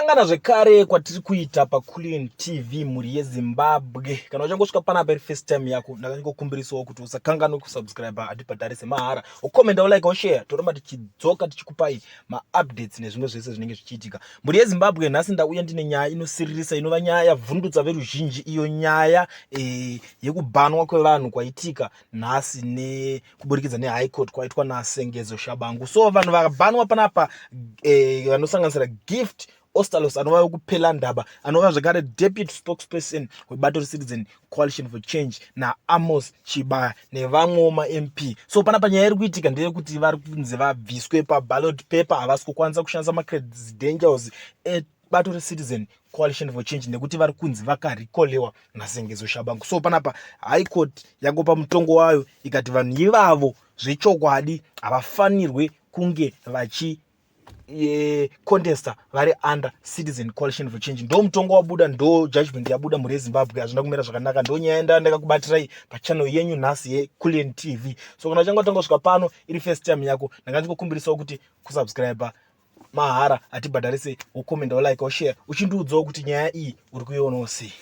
Kusangana zvekare kwatiri kuita paCulian TV, mhuri yeZimbabwe. Kana uchangosvika panapa iri first time yako, ndakangokumbirisawo kuti usakanganwe kusubscribe, hatibhadharise, mahara. Ukomenda, ulike, ushare, toramba tichidzoka tichikupai maupdates nezvimwe zvese zvinenge zvichiitika. Mhuri yeZimbabwe, nhasi ndauya ndine nyaya inosiririsa, inova nyaya yavhundutsa veruzhinji, iyo nyaya yekubhanwa kwevanhu kwaitika nhasi nekuburikidza nehigh court kwaitwa naSengezo Shabangu. So vanhu vakabhanwa panapa vanosanganisira Gift Ostalos, anova wekuPelandaba, anova zvekare deputy spokesperson webato reCitizen Coalition for Change, naAmos Chibaya nevamwewo maMP. So panapa nyaya iri kuitika ndeyekuti vari kunzi vabviswe paballot paper, havasi kukwanisa kushandisa macredentials ebato reCitizen Coalition for Change nekuti vari kunzi vakarecallwa naSengezo Shabangu. So panapa high court yangopa mutongo wayo, ikati vanhu ivavo zvechokwadi havafanirwe kunge vachi contesta vari under Citizen Coalition for Change. Ndo mutongo wabuda, ndo judgment yabuda. Mhuri yeZimbabwe, hazvina kumira zvakanaka. Ndo nyaya ndaa ndakakubatirai pachannel yenyu nhasi yeCulian TV. So kana uchangotanga kusvika pano iri first time yako, ndanga ndikokumbirisawo kuti kusubscribe mahara, hatibhadharise, wokomenda, wolike, woshare, uchindiudzawo kuti nyaya iyi uri kuionawo sei.